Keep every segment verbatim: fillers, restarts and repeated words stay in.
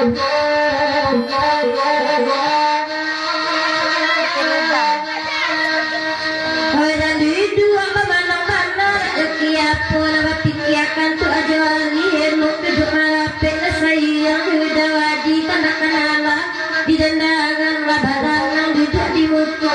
Oi, jan duduak bamanang-manang, rajoki apo nan bapikiakan tu ajo alih, elok duduak marapek, lah sayang di widawadi, kandak kanalah di dandangan, lah baranang duduak di muko.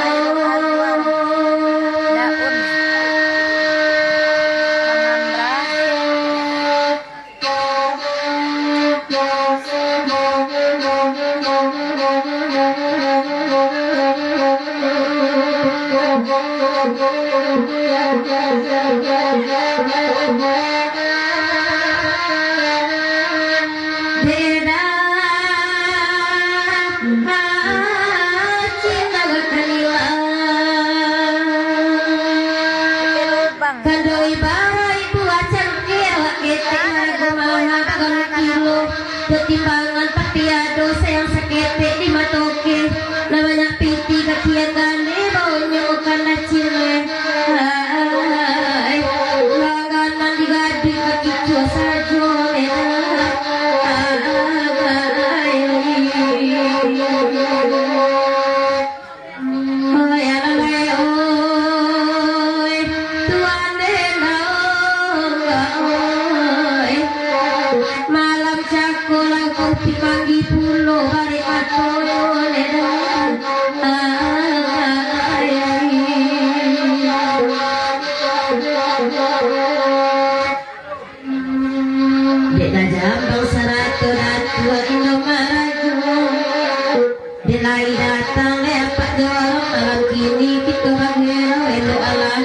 Kando ibaraik buah cangkeh, awak ketek harago maha, bagalah kilo. Jo timbangan tapi ado sayang saketek di mato ke. Lah banyak pitih kakian gandeh, baunyo bukan lacin leh. Hai, langganan digaduik bakicuah sajo leh. Hai. Oi, alah lai, oi, tuan den dau, oi. Malam cako lah kau dipanggih pulo barek mato den dau. Ai. Dek tajam bau sarato datuak indo marajo. Dek lai datang dek apak jorong, malam kini kito bagero elok alah.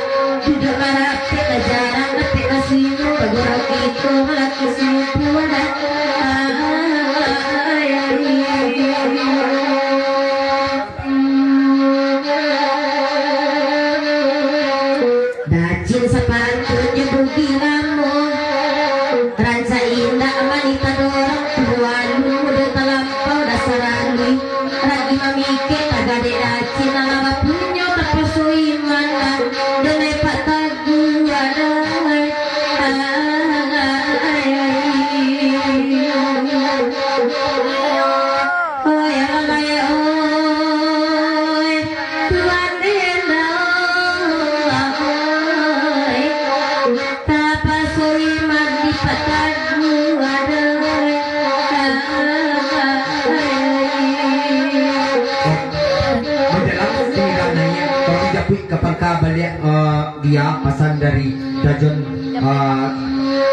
Duduak marapek lah jarang dapek basinyo, bagurau kito malaki simpuan. Dacin sapantunnyo budi lamo, rancak indak mani tadorong, tualun mudo talampau dasar alui, ragi mamikek tagadek dacin, alah bapunyo tapaso iman, dan lepak taguah dai. Oi, alah lai, oi, tuan den dau, oi, tapaso iman di patagu adai. Manjalang singgang naiak, tolong japuik ka pangka baliak, eh, dia pasan dari Dajon, eh,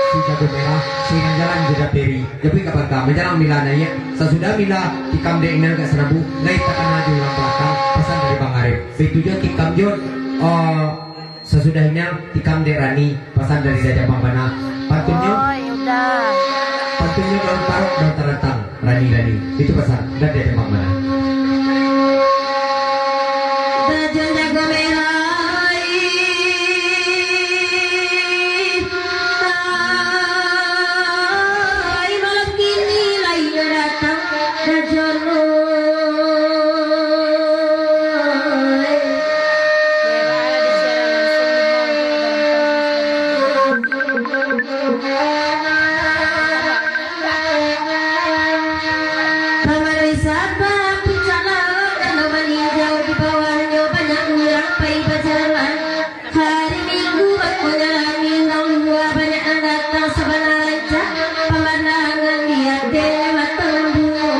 si Jago Merah, singgang jalan Jeda Peri. Japuik ka pangka, manjalang mila naiak. Sasudah mila tikam dek Inang Kak Serabu, lai takana jo urang balakang, pasan dari Bang Arif. Baitu juo tikam jo, eh, sasudah Inang tikam dek Rani, pasan dari Dajah Bang Bana. Pantunnyo, oi, udah. Pantunnyo daun parok, daun tarantang, Rani, Rani. Itu pasan dari Dajah Bang Bana. Dajon Jago Merah, ai. Ai, malam kini lai nyo datang, Dajon, oi. Paman wisata puncak laut, danau maninjau di bawahnyo, banyak urang pai bajalan. Hari Minggu bakunyah rami, urang lua banyak nan datang, sabana rancak pamandangan di ateh batang bungo.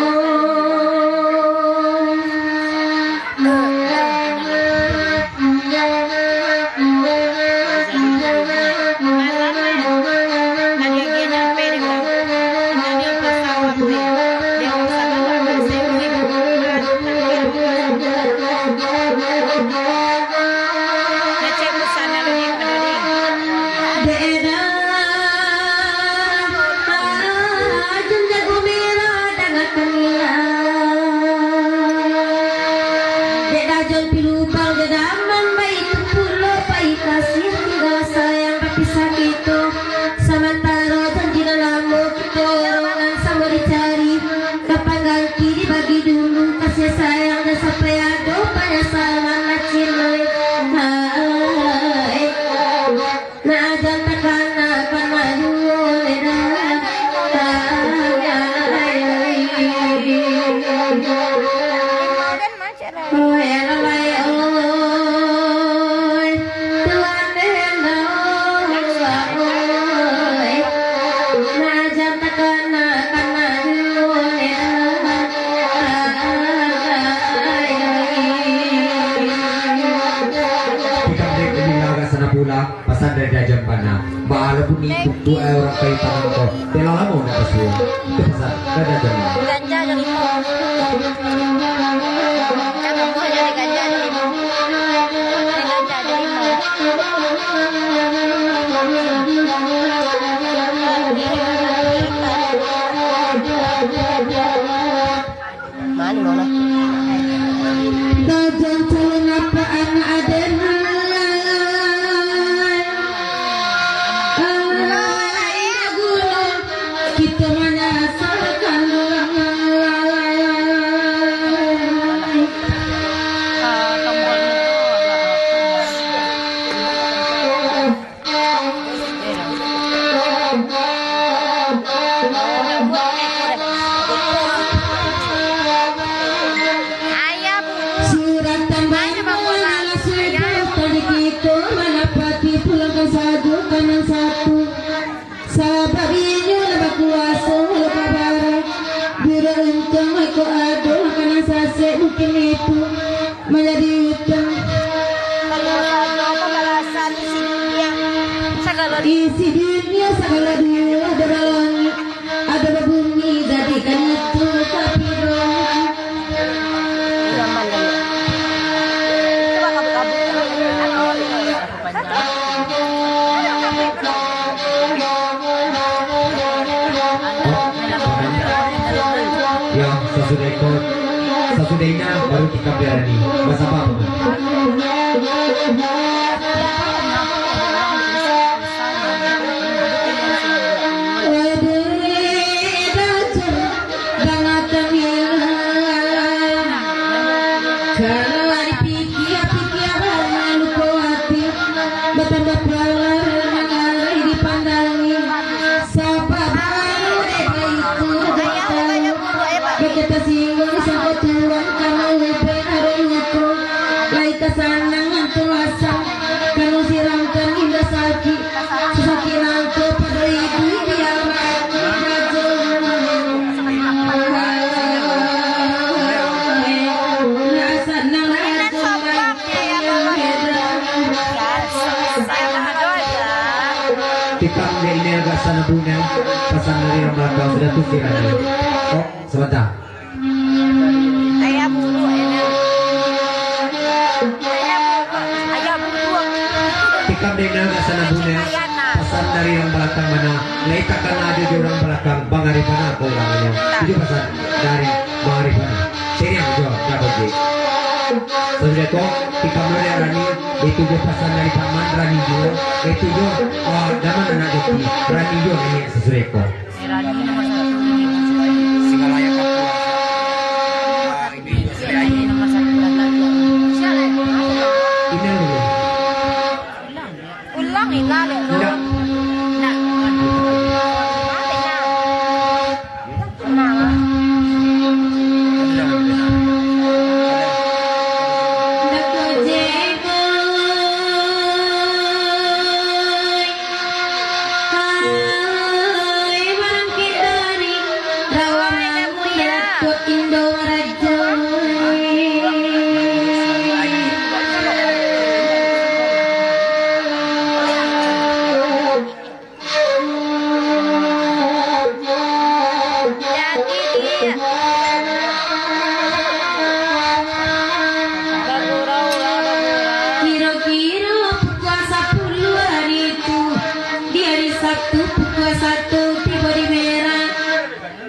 Daerah Tanjung Jago Merah, dangakan Inang. Dek Dajon Pilubang, dek Daman, baitu pulo pai kasih, tinggal sayang bapisah kito. Samantaro janji nan lamo kito, rongan samo dicari. Kapan ganti dibagi dulu, kasih sayang jan sampai ado panyasalan, lacin ai. Hai. Nak jan takana, kana juo, leda. Hai. Dua orang kayu tangan ko, telo lamo nak kasuo. Itu pesan, kada jam. Ganja jadi limo. Kan ambo jadi ganja jadi limo. Ganja jadi limo. Mano, mano? Tajam calon apa anak aden? Anak gunung, kita manyasalkan. Suratan banyak malah sudah tadi kita manapati pulangkan sajo kanan satu. Sabab inyo lah bakuaso walau kabara. Biro untuang iko ado makanan sasek mungkin itu. Manjadi utang. Kalau ado pambalasan isi dunia, sagalo di- isi dunia, sagalo dunia, ado balangik, ado babumi, jadikan itu tapi doa. Nyaman kan? Coba kabut-kabut. Ya, sasudah iko, sasudah ina, baru kita berani. Basapa, Paman? Kalau dipikia-pikia, bana luko ati, batambah palar mangalai dipandangi. Sabab baru dek baitu batau, bakata singgung sangko tuan, kama ubek hari itu, lai kasanang antu asam, kanu siramkan indah sakik. Sakirang tu pado ibu biar aku jago. Nak sanang rajo rajo. Tikam dia ini agak sana punya, pasan dari yang belakang sudah tu kiranya. Oh, sebentar. Ayah buruk, ayah. Ayah buruk, ayah buruk. Tikam dena ka sana buna. Pasan dari urang balakang mano? Lai takana ado di urang balakang, bangari bana ko urang ko. Itu pasan dari bangari bana. Seriang jo, dah oke. Sasudah ko, tikam lo dari Rani, itu jo pasan dari Paman, Rani juo. Itu jo, ah, daman anak Joki, Rani juo naiak sasudah ko. Sirani nomor satu. Singalaya Papua. Ini nomor satu. Inang dulu. Ulang, Ina, dulu. Inang. Nah. Nah. Nah. Hai, barangkek dari Rawamangun, Datuak Indo Marajo. Jadi, kiro-kiro pukua sapuluah hari tu, di hari Sabtu pukua satu tibo di Medan.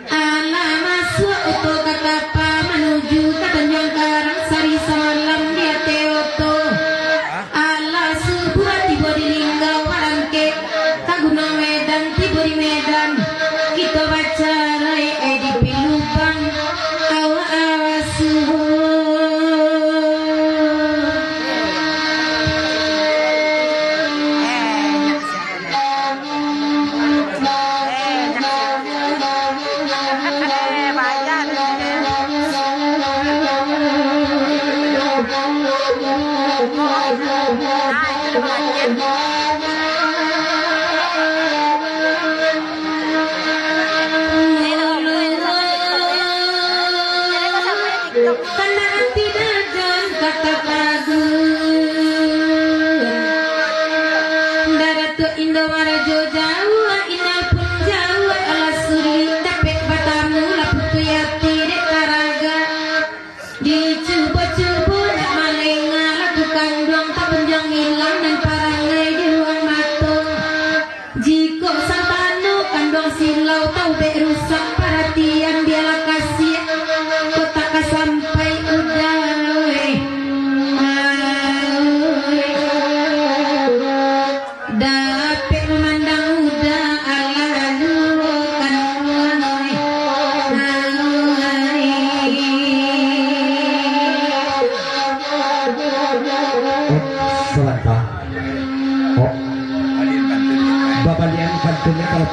Alah masuak oto ka kapa manuju ka Tanjuang Karang, sari samalam di ateh oto. Alah subuah tibo di Linggau, barangkek ka Gunuang Medan, tibo di Medan. Kito bacarai, eh, di Pilubang, awak awak subuah. Kana ati dagang kata pagu. Darato Indo Marajo jauah. Kalau,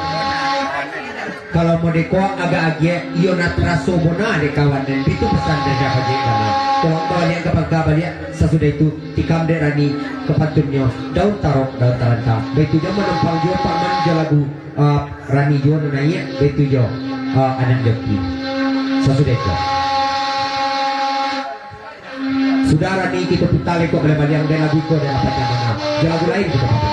kalau mode ko agak agiah, iyo nak taraso bona dek kawan, dan bitu pesan dari Abah Jek bana. Tolong baliak ka pangka baliak, sasudah itu tikam dek Rani ka pantunnyo, daun tarok, daun tarantang. Baitu jo manampang juo Pak Man jo lagu, ah, Rani juo nan naiak, baitu jo, ah, anak joki. Sasudah itu. Sudah Rani, kito puta leko baliang-baliang, dan lagu ko adalah panjang bana. Jo lagu lain kito panjang.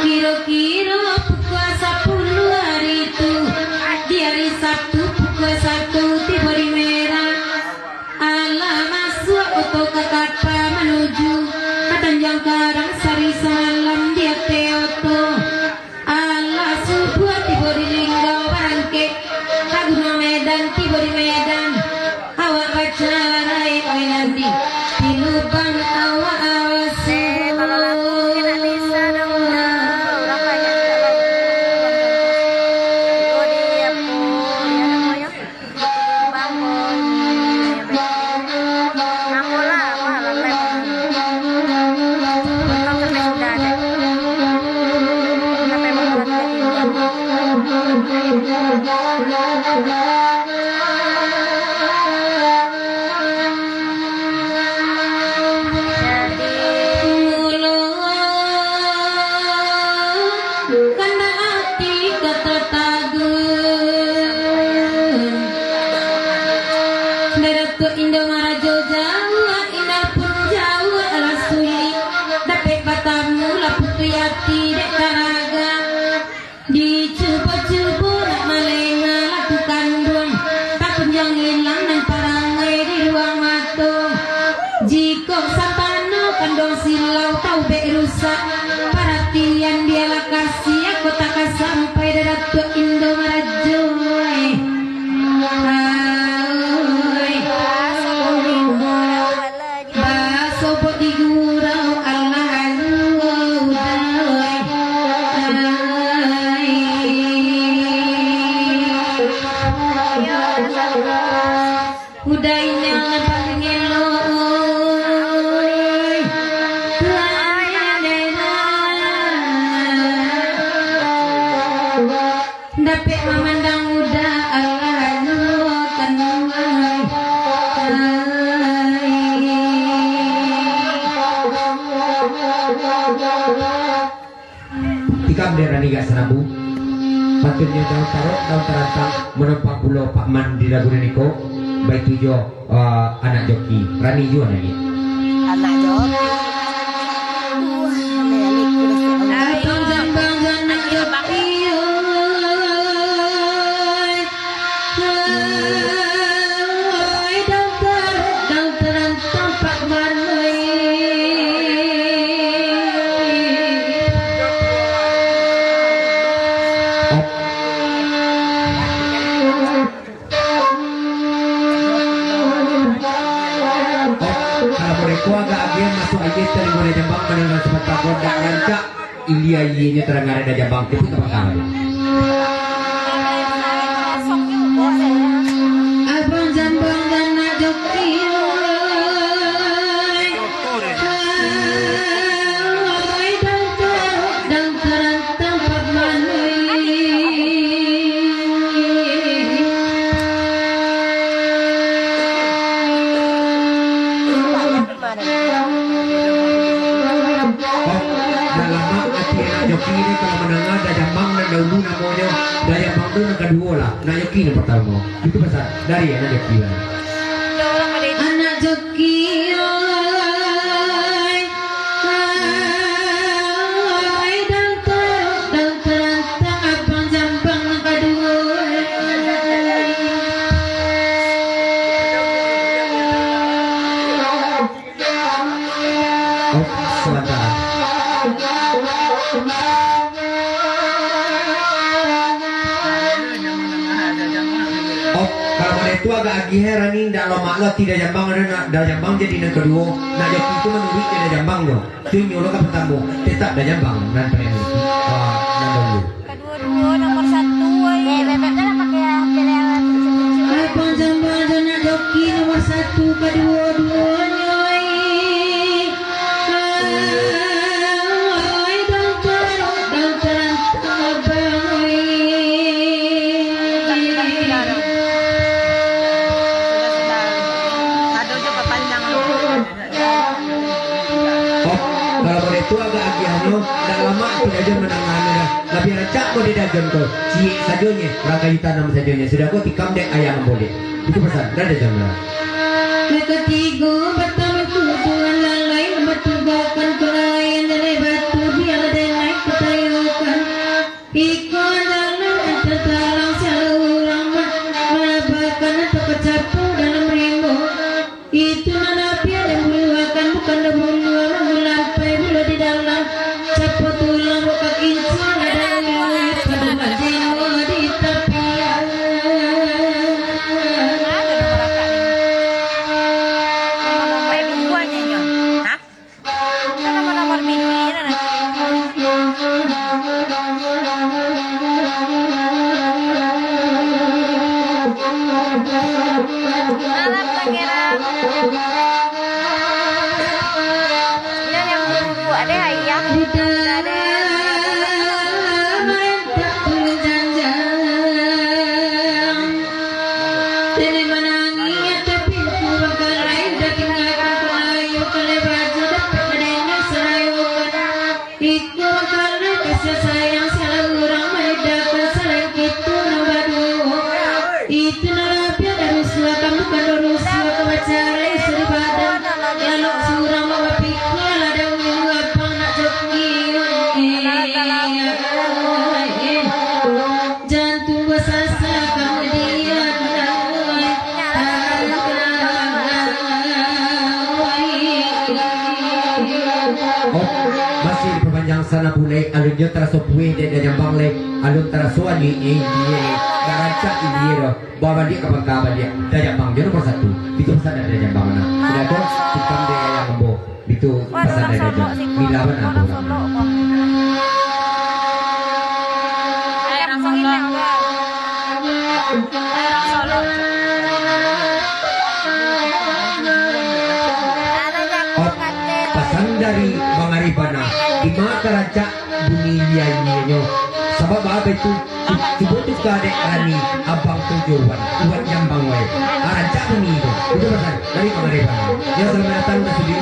Kiro-kiro pukua sapuluah ari tu, di ari Sabtu pukua satu tibo di Merak. Alah masuak oto ka kapa manuju ka Tanjuang Karang, sari samalam di ateh oto. Alah subuah tibo di Linggau, barangkek ka Gunuang Medan, tibo di Medan. Awak bacarai, oi Nadi, di lubang awak awasi. Eh, kalau lagu ni nak bisa dong, nah, urang banyak tak banyak. Oh, di apa? Ya, namanya. Jadi, mulo kandak ati ka tatagun. Datuak Indo marajo jauah, indak pun jauah, alah sulik dapek batamu, lah putuih ati dek karaga. Dicubo-cubo nak malenga laku kanduang, takunjuang ilang nan parangai di ruang mato. Jikok sampano kanduang silau, taubek rusak paratian, bialah kasiah kota ka sampai, Datuak Indo marajo, ai. Ai. Basobok di gurau, alah, aduh, udah, ai. Udah, inyo nan paling elok, oi. Tuhan, dapek mamandang udah, alah, aduh, kan, ai. Tikam dek Rani Gak Sanambu. Pantunnyo daun tarok, daun tarantang, manampang pulo Pak Man di lagu nan iko, baitu jo, eh, anak joki. Rani juo naiak. Anak joki. Abang Jambang jo anak joki, oi. Hai, dokter, dokteran tampak manui. Kalau mereka agak agian masuk aja, tadi boleh jambang mendengar sebentar kodak rancak. Ilia-ilinyo tadangar dari jambang, tapi ka bakal. Abang Jambang jo anak joki, oi. Oi, dang tarok, dang tarantang, Pak Manui. Oh, dah lamo ati anak joki ni kalau mandanga Dayang Bang nan dahulu namonyo, Dayang Bang tu nan kaduo lah, anak joki nan partamo. Itu pasal dari anak joki lah. Anak Kiai, ai, dan ter-, dan terantang abang jambang nan kaduo. Oh, sabanta. Oh, kalau model tu agak agiah, eh, Rani, ndak lamak lo, tidak jambang, ada nak, dah jambang jadi nan kaduo. Nak joki tu manuruik dia dah jambang tu. Tu inyo lo ka partamo, tetap dah jambang nan paling, ah, nan dahulu. Kaduo-duo nomor satu, ai. Eh, bebek tu lah pakai yang pilihan. Abang jambang jo nak joki nomor satu, kaduo-duonyo, ai. Ai, dan ter-, dan terantang abang, ai. Sudah, sudah. Ado jo papanjang. Oh, kalau model tu agak agiahnyo, ndak lamak tu dajon manangahnyo dah. Labiah rancak model dajon ko, ciek sajo nyo, urang kayu tanam sajo nyo. Sudah ko tikam dek ayam boleh. Itu pasan, dah dajon dah. Nan katigo, batang kuburan lalai, batugakan pangaian jalai batu, biar denai katayokan. Iko adalah tatalang saurang ma-, malabakan atau kacapu dalam rimbo. Itu nan apiak dibuluakan, bukan dibuluakan, bulampai bulo di dalam. Capo tulang buka kincang, ada ulang pado majelo di tapian. Ada nomor akak ni. Nomor baik bubuhannya nyo. Hah? Itu nomor-nomor bini lah. Malam, Pangeran. Iyo, yang buru-buru. Ade, ayah. Ade. Dek manangih ateh pintu bangkalai, dek tinggakan kalayu, kalai baju dapek badanyo sarayokan. Iko bangkalai kasih sayang salah urang maedakan salain kito nan baduo. Itu nan labiah dari suaka, bukan dari suaka bacarai suri badan. Lalok surang bapikia lah dahulu, abang nak joki. Jantung basasa kamudian. Oh, masih dipapanjang sana pulai, alunnyo taraso puih dek dah jambang lai, alun taraso anyo ini lai, ndak rancak ini doh, bawa baliak ka pangka baliak, dah jambang jo nomor satu, itu pasan dah jambang nah, sudah tu, tikam dek ayam ambo. Itu pasan dari Raja. Mila bana tu urang. Ayah urang Solok. Ayah urang Solok. Oh, pasan dari Bang Arif bana. Di ma ka rancak bunyi liainyo. Sabab apo itu? Cu-, cubo tuka dek Rani, abang tu jo Wan. Wan jambang wai. Ah, rancak bunyi tu. Itu pasan dari Bang Arif bana. Yo, selamat datang ka studio.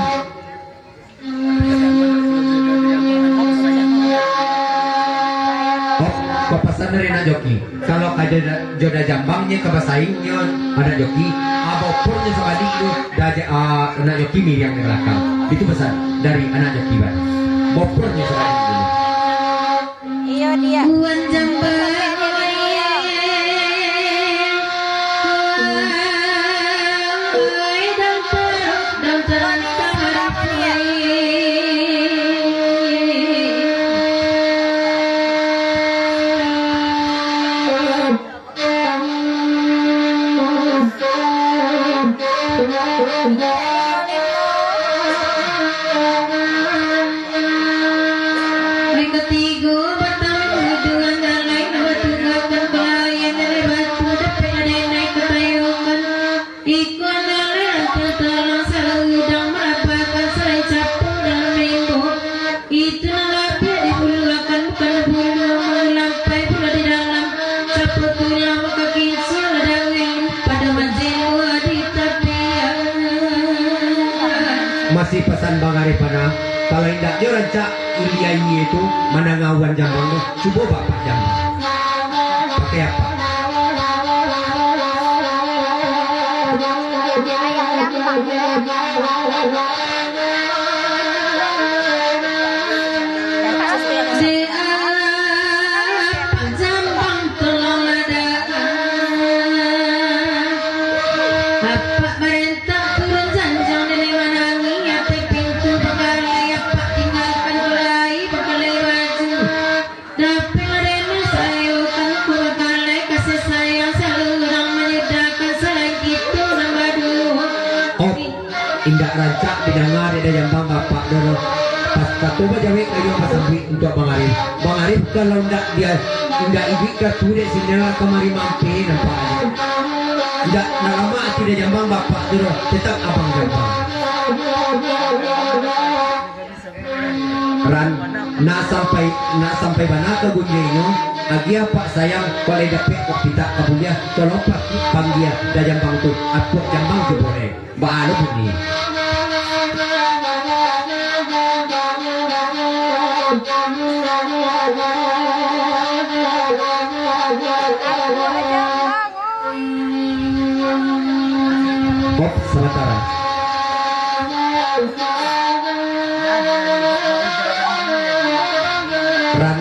Oh, papasan dari anak joki. Kalau ka jo da-, jo da jambangnyo ka basaingnyo anak joki, ah, boponnyo sabalik tu, da ja-, ah, anak joki miriang di balakang. Itu pasan dari anak joki, Bang. Boponnyo sabalik tu. Iyo, dia. Wan jambang. Nan katigo, batang kuburan lalai, batunggakan palayan, lalai batu dapek, lalai naik katayokan. Iko lalai rantang talang, salah udang marapakan, salah capo dalam rimbo. Itu nan labiah dibuluakan, bukan bulu, manggulampai pulo di dalam. Capo tulang maka kincang ladang, pado manjelo di tapian. Masih pasan Bang Arif bana, kalau indak jo rancak ilia-ilie tu, mandanga wan jambang tu, cubo bapak jambang. Pakai apa? Ayah jambang. Di apak Jambang tolong ladaan. Apak barentang turun janjang, nenek manangih ateh pintu, bakalai apak tinggakan, bakalai, bakalai baju. Dapek lah deno sayo kan, bakalai kasih sayang, salalu urang manyudahkan, salain kito urang baduo. Oh, indak rancak didanga dek Dayang Bang bapak doh. Pas kato bajawek kayo basambuik untuak Bang Arif. Bang Arif kalau ndak dia, ndak iduik ka tu dek sinilah kamari mampir nampaknyo. Ndak nak lamak ati Dayang Bang bapak tu doh, tetap abang Dayang Bang. Ran, nak sampai, nak sampai bana ka gunyo inyo, agiah apak sayang, kok lai dapek wak pintak ka buliah, tolong pa-, panggia Dayang Bang tu, apuak Jambang tu boleh. Baa lo bunyi. Bob, sabantara. Ran,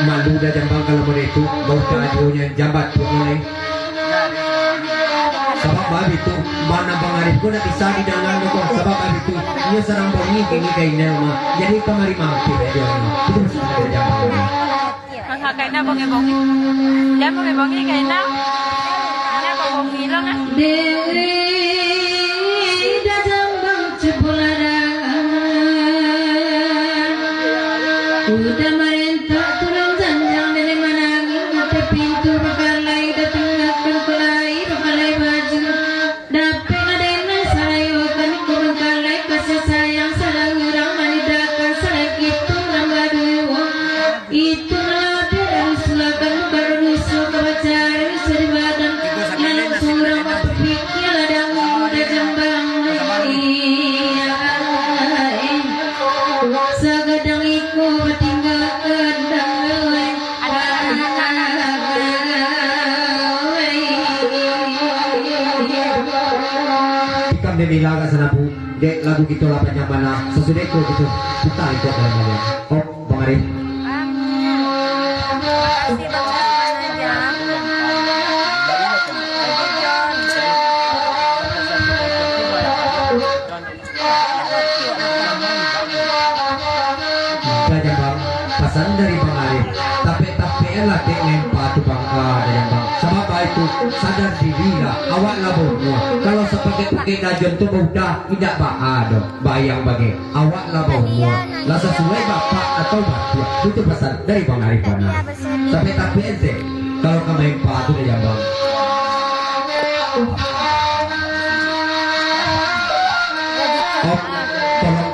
malu dah Jambang kalau model itu, bau tak ajonyo jambat tu mulai. Sabab baitu, mana Bang Arif ko nak bisa didangan ko, sabab baitu, inyo sarang bongi kini kaina rumah, jadi kamari mampir ajo. Itu maksud dari Jambang. Mangha kaina bongi-bongi. Jan bongi-bongi kaina. Kaina bongi lo nah. Dewi dah Jambang cubo ladang. Udah marentak turun janjang, nenek manangih ateh pintu, bakalai udah tinggakan, bakalai, bakalai baju. Dapek lah denai sarayokan, kurang kalai kasih sayang, salah urang manidahkan, salah kito urang baduo. Itu lah biar usulakan, baru rusuh ka bacaru, rusuh di badan. Malam surang bapikir, ladang muda Jambang. Iya, sagadang iko batinggakan, dang. Tikam dek Mila ka sana, Bu. Dek, lagu kito lah panjang bana. Sasudah itu kito putar ikut dalam baliak. Op, Bang Arif. Dayang Bang, pasan dari Bang Arif. Tapek-tapek lah dek ngempa tu Bang, ah, Dayang Bang. Sabab baitu, sadar dirilah, awak lah baumua. Kalau sapakek-pakek dajon tu baudah, indak baa doh, bayang bagai. Awak lah baumua, lah sasuai bapak atau batuak. Itu pasan dari Bang Arif bana. Tapek-tapek ente, kalau ka main pa tu Dayang Bang. Op, tolong.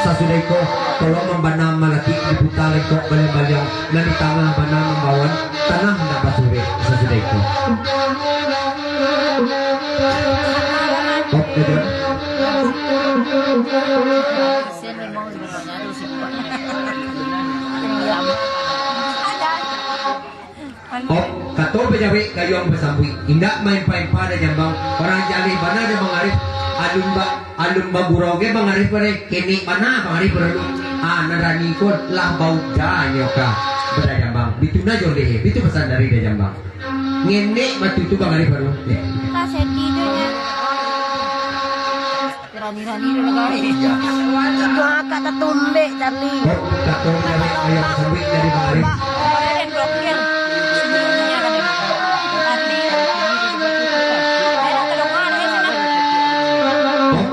Sasudah iko, tolong mambana malakik diputa lengkok baliang-baliang, nan di tangah bana mambawan tanah nan basurek. Sasudah iko. Op, Dayang. Sen memang sebenarnya tu sifat. Yang lama. Op, kato bajawek gayuang basambuik. Indak maempa-empa Dayang Bang. Urang jaleh bana dek Bang Arif. Alun ba-, alun bagurau ge Bang Arif pade. Kenek bana Bang Arif pade. Ah, nan rani ko lah baudah nyo ka Dayang Bang. Bitu nah joleh, bitu pasan dari Dayang Bang. Ngenek batu tu Bang Arif pade. Ka sedih tu nya. Rani-rani dulu, guys. Iya. Ibu akak tatumbek, Charlie. Kok tak tahu nyari ayam sambil dari Bang Arif? Kemarin blokir. Sebelumnya ada Charlie. Saya tak terdengar, ya, sana. Kok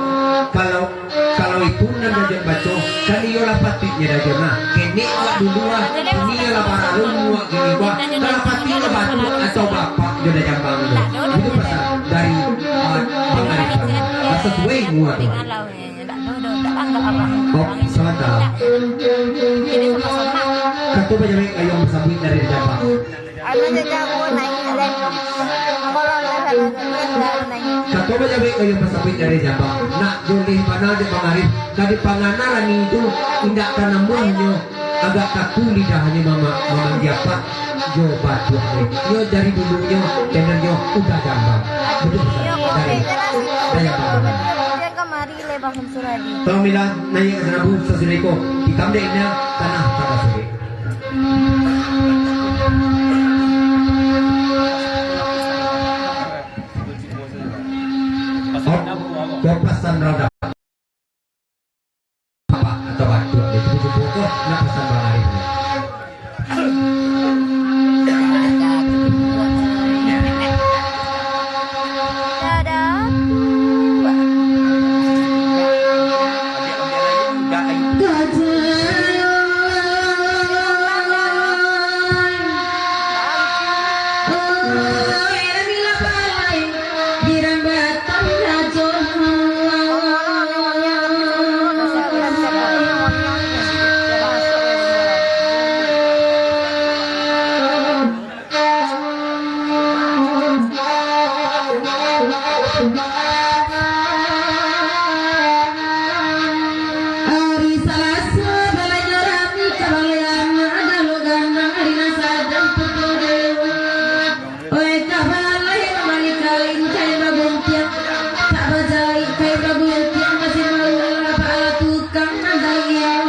kalau, kalau itu nan Dajon baco, kan iyolah patuiknya Dajon, nah. Kenek awak dulu, ah. Ini iyolah baralun muak gini, wah. Kalau patuiknya batuk atau bapak, dia dah jambang tu. Itu pasal dari, ah, Bang Arif. Rasa suai muak tu. Kok sabanta. Kato bajawek gayuang basambuik dari Dajambang. Anu jajago naik, naik. Kolon lah, naik. Kato bajawek gayuang basambuik dari Dajambang. Nak joleh bana dek Bang Arif. Ka dipangana rani tu indak tanamuahnyo. Agak kaku lidahnyo mama-, mamanggia apak jo batuak ni. Nyo dari dulunyo, channelnyo udah jambang. Betul, Ustaz? Dari Dajambang. Tolong mila naiak ka sanabu sasudah iko, tikam dek inyo tanah tabasurik. Oh, kau pasan rada. Apa atau batu itu cukup kok nak pasan bangari. Ari Salasa balanyo rami ka balai anak, adalah ganang ari nan sadang pukul dewa. Oe ka balai mambali kain, kain baguntiang, tak bajaik kain baguntiang, masih malu lapeh alah tukang nan jahit.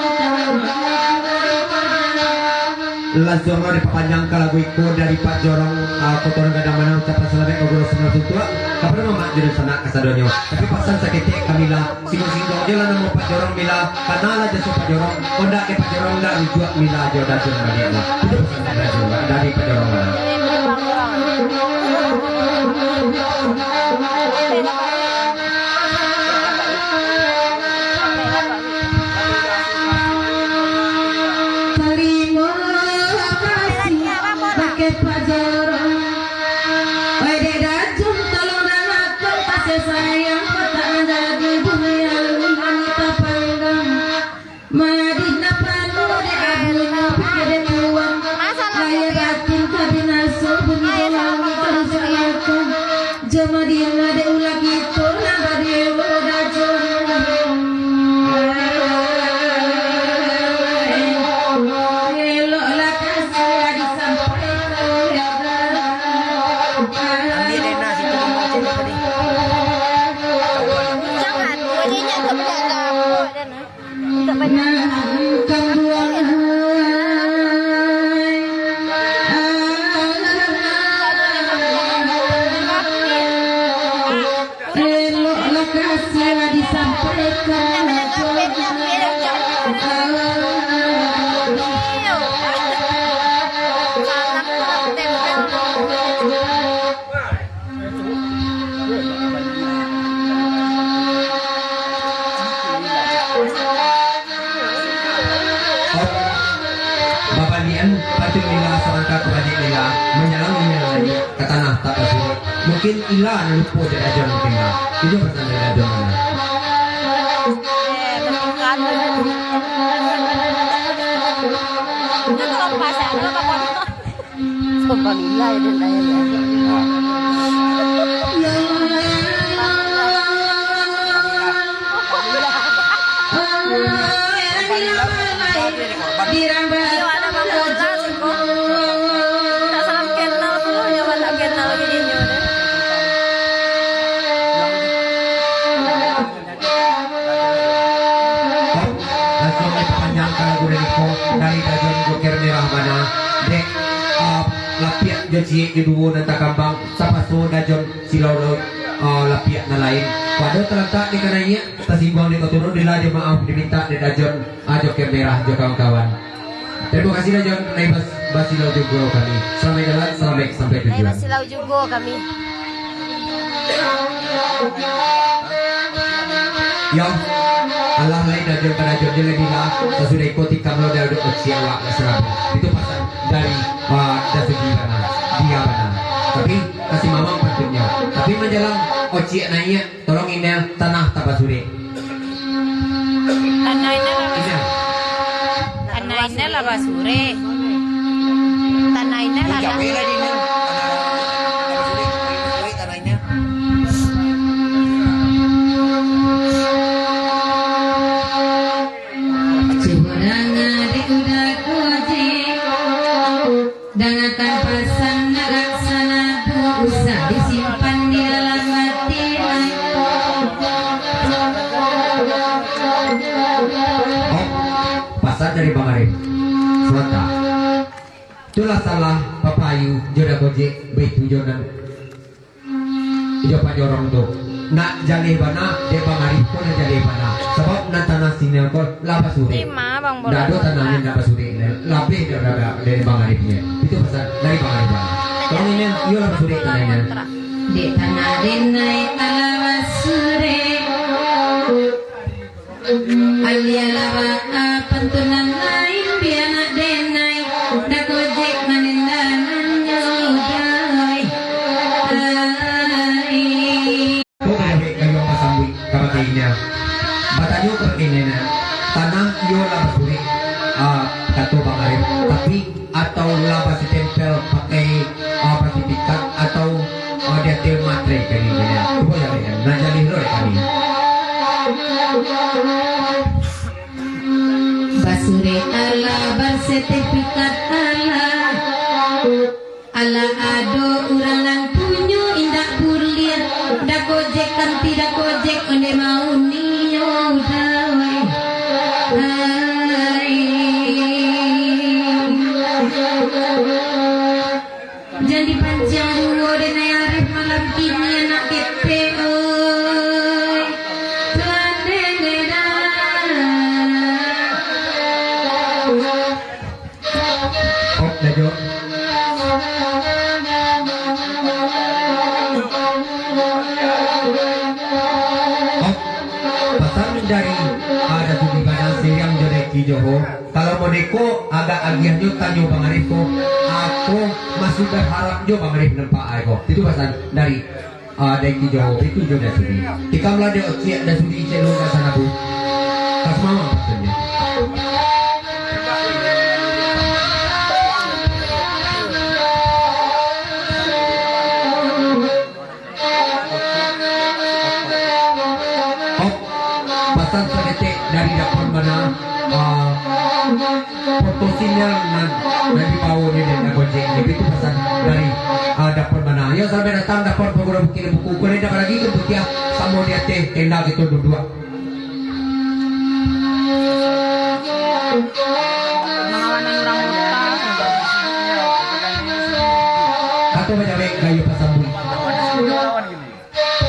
Lansuang lo dipapanjang ka lagu iko dari Pak Jorong, ah, Koto Gadang Manang, ucapan salamaik ka guru sandal suntuak, kapado mamak jo dunsanak kasadonyo. Tapi pasan saketek ka mila, singgung-singgung jo lah namo Pak Jorong mila, kanalah jaso Pak Jorong, kok ndak dek Pak Jorong ndak rujuak mila jo Dajun baliak lah. Itu pasan dari Dajun, dari Pak Jorong mila. Tarimo kasih bakeh Pak Jorong. Wai dek Dajun, tolong dangakan kasih sayang, kok tak manjadi bunyi alun kami tapanggang. Madinah panuh dek abunyo, pikir dek tuan. Lahia batin ka binaso, bunyi doa ni tarusak makan. Jama dina dek ulah kito nan badewa Dajun. Eloklah kasih disampaikan. Ambil deh nasi tu, baca deh tadi. Jangan, bunyinya tu budak kampung dia nah. Nan kambuang hai. Eloklah kasih disampaikan. Babalian, patuik mila sarangka ka baliak mila, manjalang mila lai ka tanah tabasurik. Mungkin ila nan lupo dek Dajun mungkin lah. Itu pasan dari Dajun mungkin lah. Sumpah gila ya, dan tanya ya. Iyo, ada Bang Bola, siko. Tak salam kenal tu, nyo tak kenal gini nyo deh. Lansuang dipapanjang ka lagu dari ko, dari Dajun Joker Merah Bana. Dek, ah, lapiak jo ciek jo duo nan takambang, sapaso Dajun silau lo, ah, lapiak nan lain. Pado talantak di kanaiak, tasingguang di taturun, dilah jo maaf dimintak dek Dajun, ah, Joker Merah jo kawan-kawan. Tarimo kasih Dajun, lai bas-, basilau juo kami. Salamaik jalan, salamaik sampai tujuan. Lai basilau juo kami. Yo, alah lai Dajun ka Dajun, jan lai bilang, sasudah iko tikam lo dari ociak awak ka sanabu. Itu pasan dari, ah, Dasuki bana, dia bana. Tapi, kasih mamang pantunnyo. Tapi manjalang ociak naiak, tolong inyo tanah tabasurik. Tanah inyo lah basurik. Tanah inyo lah basurik. Tanah inyo lah. Cubo danga dek uda ko je. Dangakan pasan nan laksana tu, usah disimpan di dalam ati. Dari Bang Arif. Selatan. Itulah salah papayu jo Da Gojek, baitu jo nan ijo panyorong tu. Nak jaleh bana, dek Bang Arif ko nan jaleh bana. Sabab nan tanah sini ko lah basurek. Ndak ado tanah nan ndak basurek, labiah daripada dari Bang Arif nyo. Itu pasan dari Bang Arif bana. Kalau ini, iyo lah basurek tanah ini. Dek tanah denai alah basurek. Alah baa pantunan lain, bia nak denai, Da Gojek manindangannyo, dai. Ai. Ko bajawek gayuang basambuik kabake inyo. Batanyo kabake inyo, tanah iyo lah basurek, ah, kato Bang Arif, tapi atau lah basitempel pakai, ah, sertifikat atau, ah, di ateh matre kami punya. Cubo jaleh, nah, jaleh lo kami. Basurek alah, bersertifikat alah. Alah ado urang nan punyo indak buliah. Da Gojek kanti Da Gojek onde mau nio dawai. Hai. Jan dipanciang juo dek Nai Arif malam kini, anak ketek, oi. Tuan dene dah. Op, dah, Jo. Op, pasan dari, ah, Datu di Padang Siriang jo Deki Joho. Kalau modeko agak agiah nyo tanyo Bang Arif ko, ako masih berharap jo Bang Arif nampak ai ko. Itu pasan dari, ah, Deki Joho, itu jo Da Sudi. Tikam lah dek ociak Da Sudi celo ka sana bu. Kas mama pasannya. Op, pasan saketek dari Dapon bana, ah, foto sinyal nan, nan dibawo ni dari Gojek ni, itu pasan dari, ah, Dapon bana. Yo, selamat datang Dapon Pagoda Bukik Limbuku. Kau dah lagi ke putiah samo di ateh tenda kita duduk. Kato bajawek gayo pasambuik.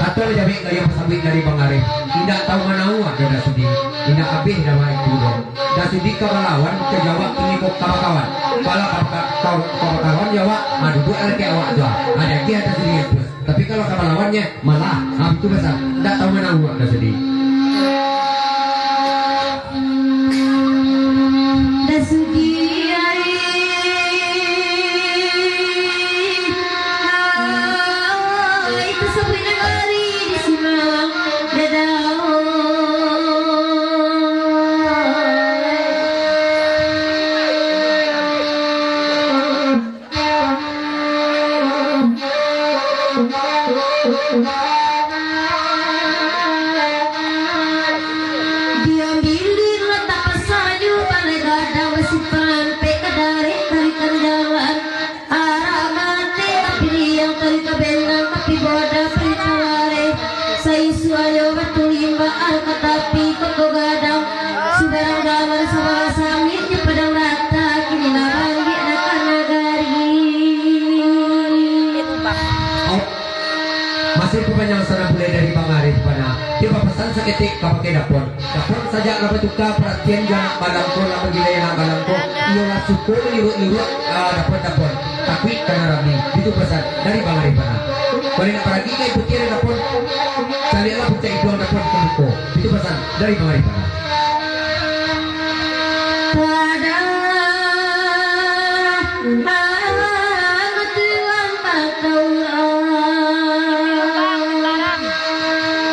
Kato bajawek gayo pasambuik dari Bang Arif. Indak tahu manau ado Da Sudi. Indak abih dah itu doh. Da Sudi ka balawan, ka jawab kini ko ka bakawan. Kalau ka baka-, ka, ka bakawan jawab, ah, duduak lagi awak tu, ah. Ada lagi Da Sudi yang terus. Tapi kalau ka balawannya, malah, ah, itu pasan. Ndak tahu manang awak Da Sudi. Da Sudi, ai. Ah, itu seperti negeri di Simalang, Dadau. Diambilinlah tapasanyo, balai gadang basipampek, ka darek tarikan jalan, arak mati tapi liang, tarikan benang tapi bodoh, tarikan lareh. Saisuak ayo batulimbak ka tapi Koto Gadang, subarang gambar sabalah samik di padang rata, kini lah baliak ka nagari. Au, masih papanjang sana bulai dari Bang Arif bana. Dia bapasan saketek ka pakai Dapon. Dapon sajak lah batuka paratian jo anak balang ko, lah manggilai anak balang ko. Iyo lah suko liruak-liruak, ah, Dapon-Dapon. Takuik kana rami. Itu pasan dari Bang Arif bana. Kalau nak paragi ka ikuti Dapon, caliaklah puncak iduang Dapon ka muko. Itu pasan dari Bang Arif bana. Pada amat tulang bakaulang.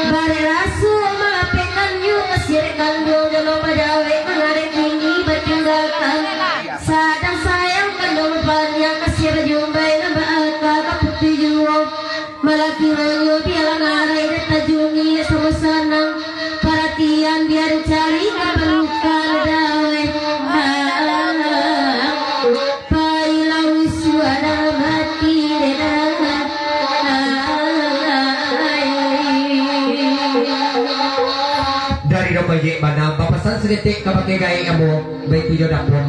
Bareh raso malapehkan nyo ka sirek kanduang, jalo bajawek mangarek kini batinggakan. Sadang sayang kanduang bapaniang, kasia bajumbai nan baaka ka putih juo. Malah kironyo bialah ngarai dek tajungi dek samo sanang. Paratian bia dicari Ketek ka pakai gaek ambo, baitu jo dapon.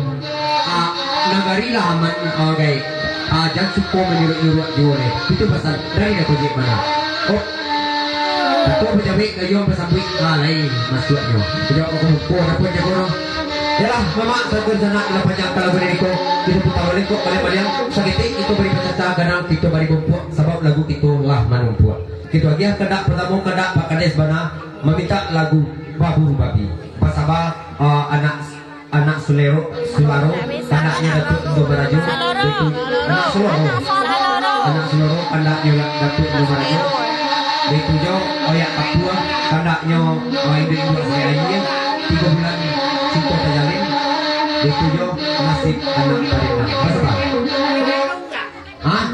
Ah, nagari lah aman, ah, gaek. Ah, jan suko manyuruak-nyuruak juo deh. Itu pasan dari Dato Jek Mana. Oh. Kato bajawek gayuang basambuik, ah, lain masuaknyo. Tidak mau kumpul dapon jago no. Yalah, mamak, sabar sanak, lah panjang ka lagu dari ko. Kita putar balik kok, balik-balik. Saketek kita bari pacaca, ganang kita bari bumpuak, sabab lagu kita lah manumpuak. Kita agiah kandak partamo, kandak Pak Kades bana, mamintak lagu Baburu Babi. Basaba, ah, anak, anak sulero, sularo, kandaknyo Datuak Indo Barajo, baitu, anak sularo, anak sularo, kandaknyo Datuak Indo Barajo, baitu jo oyak kapua, kandaknyo, ah, induak-induak Sungai Aia, tigo bulan cinto tajalin, baitu jo nasib anak barendang. Basaba. Hah?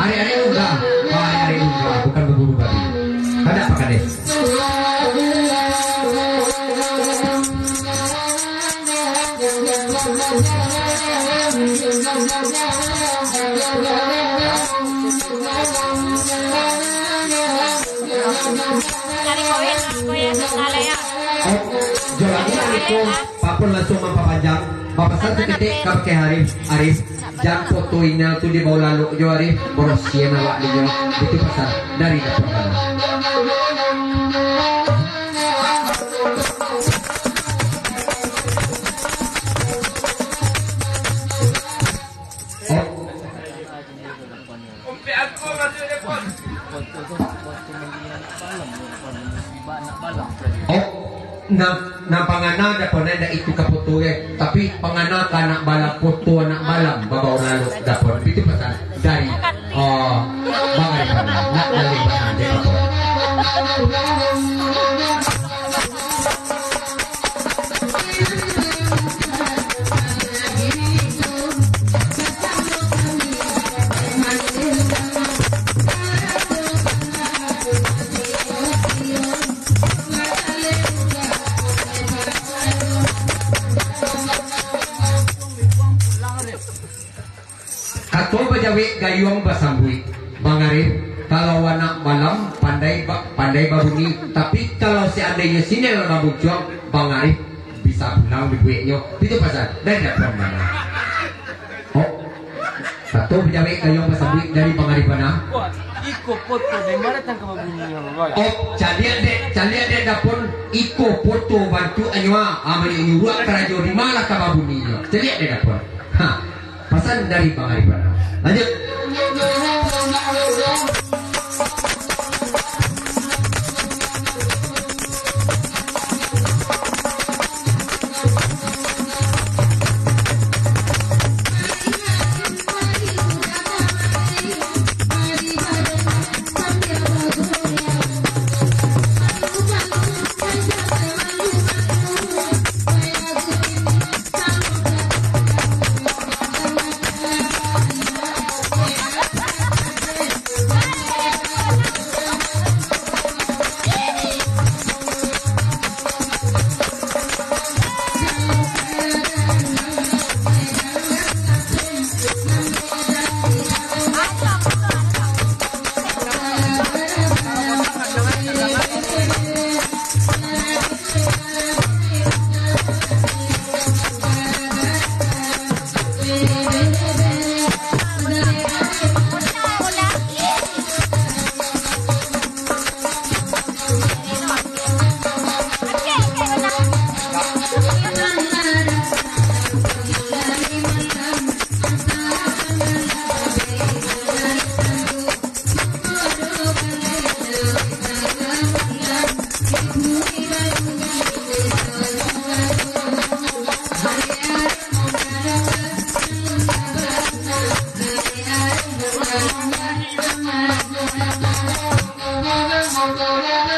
Arek-arek muda. Wah, arek-arek muda, bukan baburu babi. Kada apa, Kades? Cari koin, koin, salah ya. Oh, jalan ni, Arif, tu. Papun langsung mampapanjang. Bapasan saketek ka pakai Arif. Arif. Jan foto inyo tu dibao lalok jo, Arif, barosiahan awak dinyo. Itu pasan dari Dapur Bana. Oh. Oh, nan, nan pangana dapon, ndak itu ka foto, eh. Tapi pangana ka anak balam, foto anak balam, babao lalok dapon. Itu pasan dari, oh, Bang Arif Bana. Nak balik bana, dek apa? Kato bajawek gayuang basambuik, Bang Arif, kalau anak balam pandai ba-, pandai babunyi, tapi kalau seandainyo sinyal babuncuang, Bang Arif bisa pulang dibueknyo. Itu pasan dari Dapur Bana. Oh. Kato bajawek gayuang basambuik dari Bang Arif Bana. Wah, iko foto di ma datang ka babunyi, Bang? Oh, caliak dek, caliak dek dapon, iko foto bantuaknyo, ah, ah, manyuruak karajo di ma lah ka babunyinyo. Caliak dek dapon. Ha. Pasan dari Bang Arif Bana. Lanjut.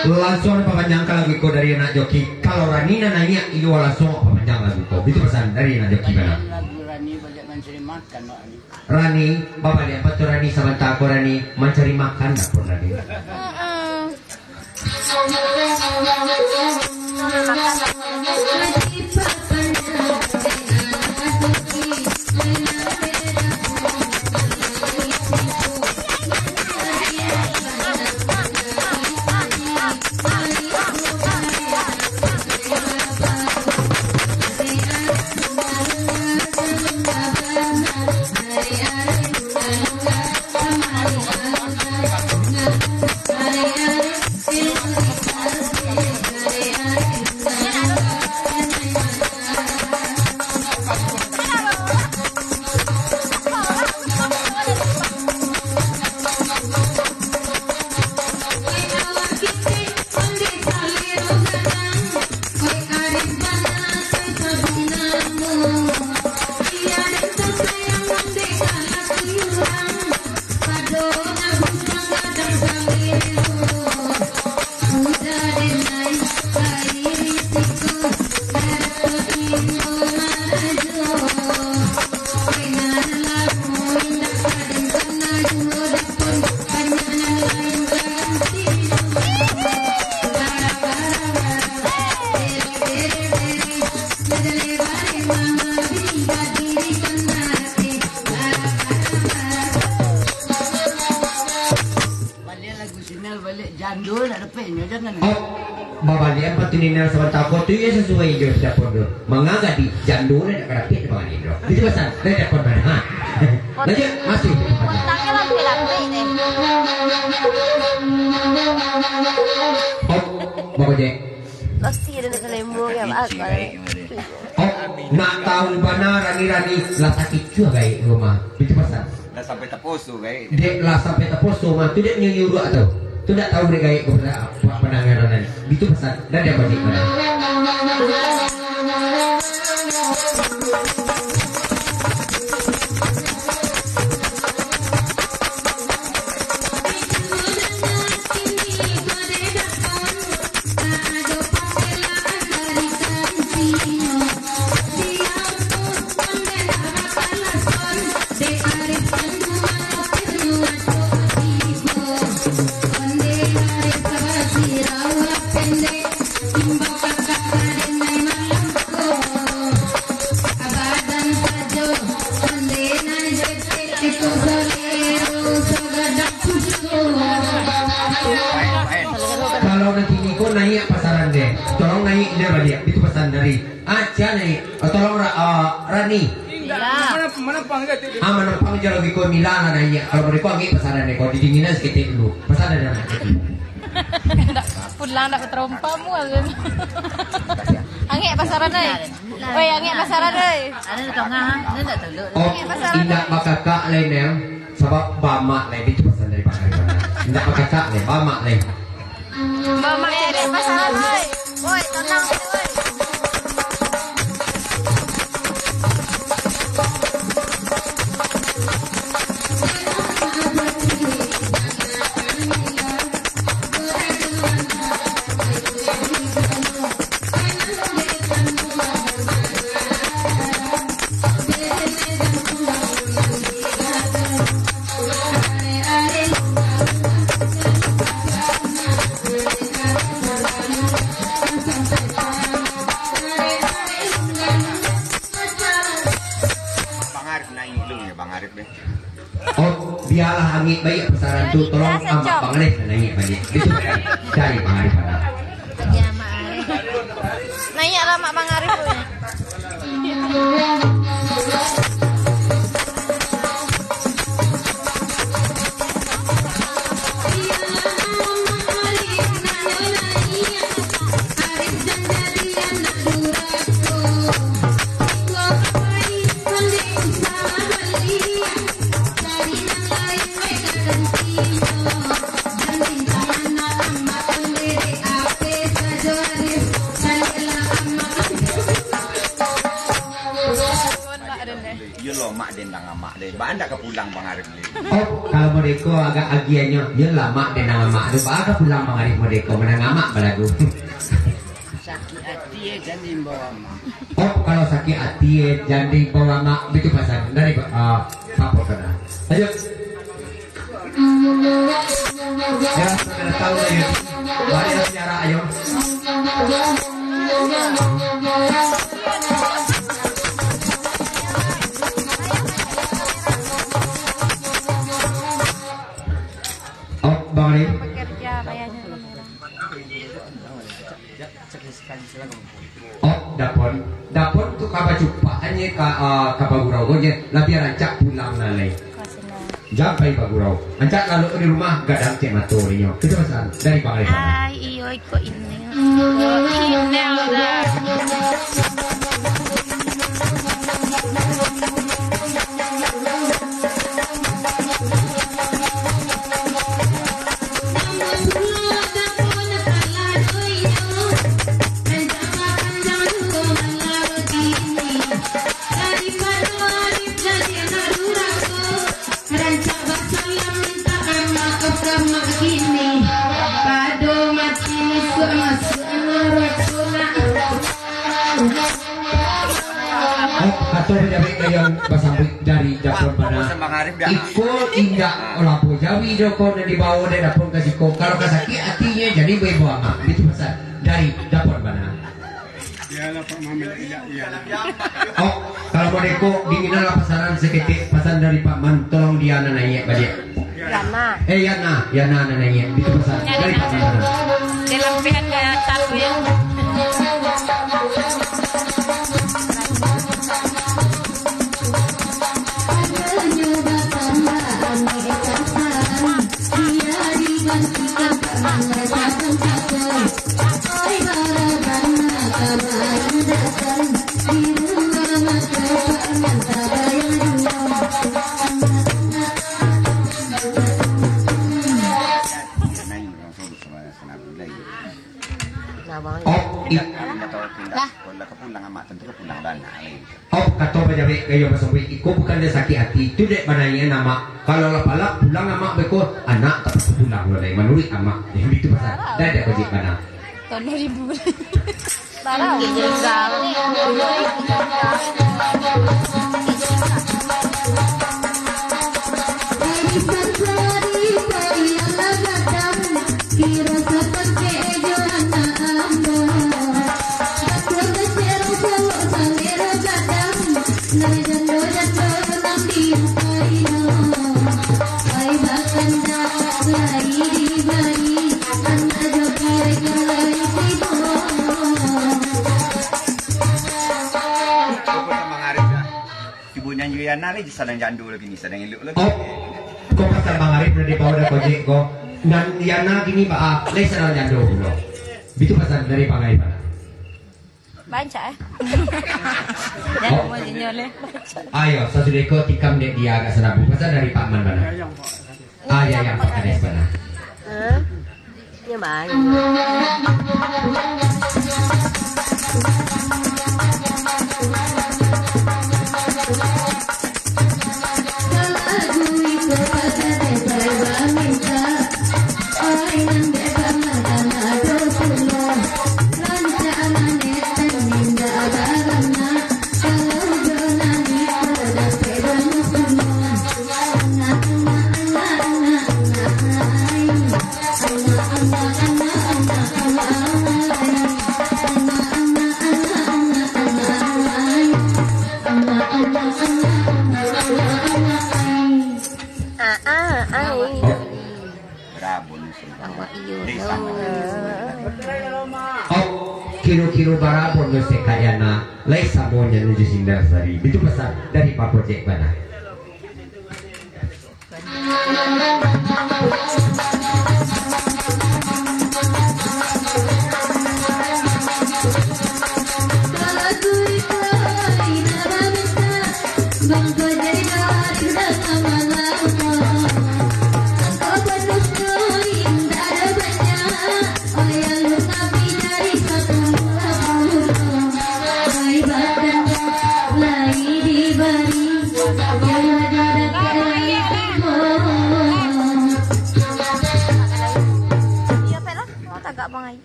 Lansuang papanjang ka lagu iko dari anak joki. Kalau Rani nan naiak, iyo lansuang papanjang lagu iko. Itu pasan dari anak joki bana. Lagu Rani baliak mancari makan, Wak Rani. Rani, babaliak apo tu Rani? Sabanta ko Rani mancari makan dapur Rani. Oh, babaliak ampek tu ninian sabanta ko tu, iyo sasuai jo si Dapon tu. Manga gadih jando dah nak ka dapek di pangadilan tu. Itu pasan dari Dapon bana. Ha. Lanjut, masih. Kontaknyo lapeh-lapeh deh. Oh, Bang Ojek. Pasti ada nak selembong ya, Bang. Oh, nak tahu bana rani-rani lah sakik jua gaek rumah. Itu pasan. Lah sampai taposo gaek. Dek lah sampai taposo mah, tu dek nyo nyuruak tu. Tu ndak tahu dek gaek kepada apa pandangan orang lain. Itu pesan dan dia balik pada. Kalau nanti niko naiak pasaran deh, tolong naiak deh baliak. Itu pasan dari Aca naiak. Oh, tolong Ra-, ah, Rani. Indak. Mana, mana pang je, Tik? Ah, mana pang je lagi ko Mila lah naiak. Kalau mereka angek pasaran deh, kau didinginan seketek dulu. Pasaran deh. Ndak pulang, ndak terompa mu, Azan. Angek pasaran, oi. Oi, angek pasaran, oi. Ada di tengah, ini ndak tuluk. Oh, indak bakakak lai, Nel. Sabab bamak lai, itu pasan dari Pak Harimana. Indak bakakak lai, bamak lai. Bamak lai, pasaran, oi. Oi, tenang, oi. Bang Arif naik dulu ya, Bang Arif deh. Oh, bialah angek baiak pasaran tu, tolong amak Bang Arif naik baliak. Itu dari Bang Arif ada. Iya, Mak Arif. Naiaklah Mak Bang Arif tu. Iyo lo, mak den dang amak den. Baa ndak ka pulang Bang Arif ni? Oh, kalau modeko agak agiahnyo, iyo lah mak den dang amak tu. Baa ka pulang Bang Arif modeko, mandang amak balagu. Sakik ati, eh, jan diimbau amak. Oh, kalau sakik ati, eh, jan diimbau amak. Bitu pasan dari, ah, Papo Kona. Lanjut. Ya, sudah tahu lah ya. Mari lah piara, ayo. Oh, Bang Ri. Pekerja, bayarnya. Oh, Dapon. Dapon tu ka bacupak anye ka, ah, ka bagurau ko je. Labiah rancak pulang lalai. Jan pai bagurau. Rancak lalok di rumah, gadang cek mato dinyo. Itu pasan dari Bang Ri. Ai, iyo, iko ini. Iko ini, udah. Oh, atau pejabat yang basambuik dari Dapon Bana. Iko indak lapo jawi doh ko nan dibawo dek Dapon ka siko. Kalau ka sakik atinyo, jadi baibo amak. Itu pasan dari Dapon Bana. Iyolah, Pak Mamet, iya, iyolah. Oh, kalau modeko, dinginan lah pasanan saketek, pasan dari Pak Man, tolong dia nan naiak baliak. Yana. Eh, Yana, Yana nan naiak. Itu pasan dari Pak Man. Dalam pihak kayak satu ya. Nah, Bang. Oh, i- Indak, indak tahu, indak. Lah. Kalau ka pulang amak, tantu ka pulang lah, nak, lain. Oh, kato pajawek gayo basobek, iko bukan dek sakik ati, tu dek banaian amak. Kalau lah palak pulang amak beko, anak tapakso pulang lo lai, manuruik amak. Yang itu pasal. Dah ada kojek bana. Tahun dua ribu. Barang. Tibo nyan jo Yana lai, sadang jando lagi ni, sadang elok lagi. Oh, ko pasal Bang Arif nan dibawa dah kojek ko. Nan Yana kini ba-, ah, lai sadang jando pulo. Bitu pasan dari Bang Arif, bana. Bancak, eh. Dah, oh. Mau jinyo leh. Ayo, sasudah ko tikam dek dia agak sanabu. Pasan dari Pak Man, bana. Ah, ya, ya, Pak Kades, bana. Hah? Nyo bae. Ah, ah, ai. Barabun. Awak iyo. Oh, kiro-kiro barabun se kayana. Lai samo nyo nuju Sindang Sari. Itu pesan dari Pak Projek bana.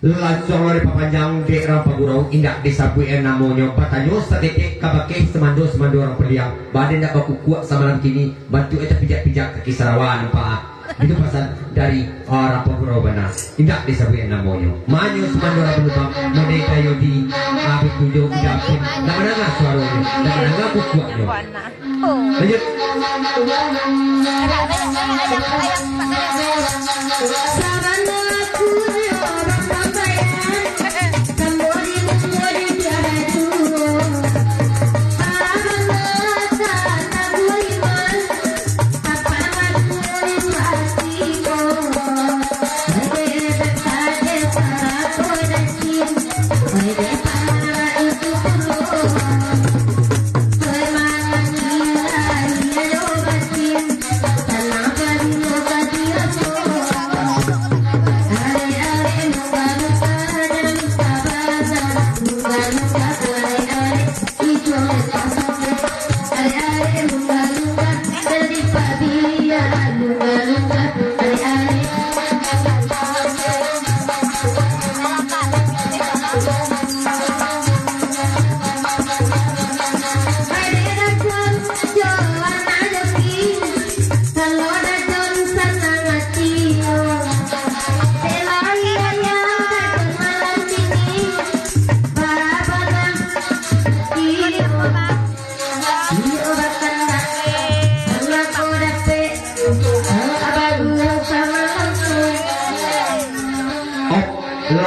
Lansuang lah dipapanjang dek Rampa Gurau, indak disabuik namonyo. Batanyo saketek kabake sumando-sumando urang padiam, badan indak bakukuak samalam kini, bantuak e tapijak-pijak kaki sarawa nampak. Itu pasan dari, ah, Rampa Gurau bana. Indak disabuik namonyo. Manyo sumando urang palubang, model kayo di, ah, Bitujo Uda pun. Nak mandanga suaronyo, nak mandanga kukuaknyo. Lanjut.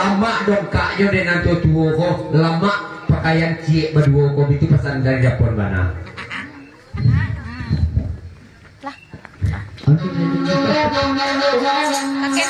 Lamak dongkaknyo dek nan tuo-tuo ko, lamak pakaian ciek baduo ko, itu pasan dari Japun bana. Pakai